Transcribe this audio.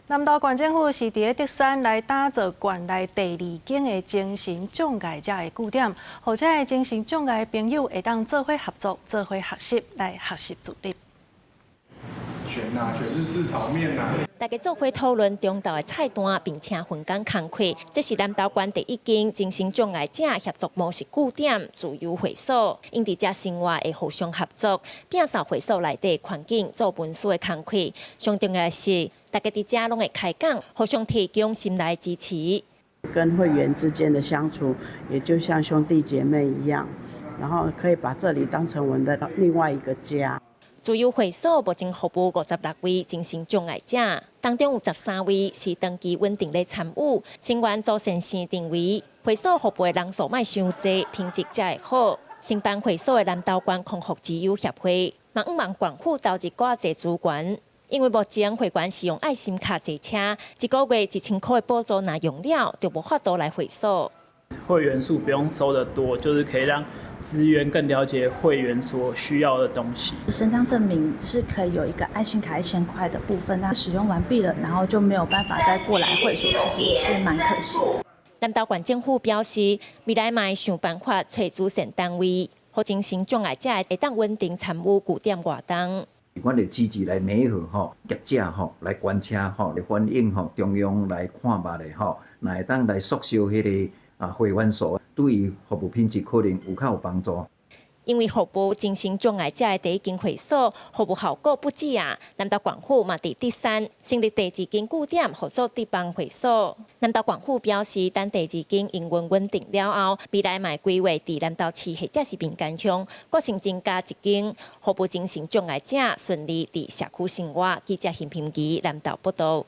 南投縣政府是佇咧竹山來打造縣內第二間的精神障礙者的據點，予遮的精神障礙的朋友會當做伙合作、做伙學習來學習自立。選啊，選日式炒麵啊！大家做伙討論中晝的菜單，並且分工工課。這是南投縣第一間精神障礙者協作模式據點自由會所，𪜶佇遮生活會互相合作，摒掃會所內底環境，做文書的工課。上重要的是，大家佇遮攏會開講，互相提供心內支持。跟會員之間的相處，也就像兄弟姐妹一樣，然後可以把這裡當成我們的另外一個家。自由會所目前服務56位精神障礙者，當中有13位是長期穩定咧參與，成員組成生定位。會所服務的人數莫傷濟，品質才會好。承辦會所的南投縣康復之友協會，嘛向望縣府投入較濟資源，因為目前會員是用愛心卡坐車，一個月1000箍的補助若用了，就無法度來會所。會員數不用收得多，就是可以讓職員更了解會員所需要的東西。身障證明是可以有一個愛心卡1000塊的部分，那使用完畢了，然後就沒有辦法再過來會所，其實也是蠻可惜的。南投縣政府表示，未來嘛會想辦法揣慈善單位，予精神障礙者會當穩定參與據點活動。阮會積極來媒合吼業者吼來關車吼來反映吼中央來看覓咧吼，若會當來縮小彼个啊會員數，對於服務品質可能有較有幫助。因為服務精神障礙者的第一間會所，服務效果不止啊！南投縣府嘛佇竹山成立第二間據點，合作地方會所。南投縣府表示，等第二間營運穩定了後，未來嘛規劃佇南投市或者是民間鄉，閣新增加一間服務精神障礙者順利佇社區生活。記者邢平基南投報道。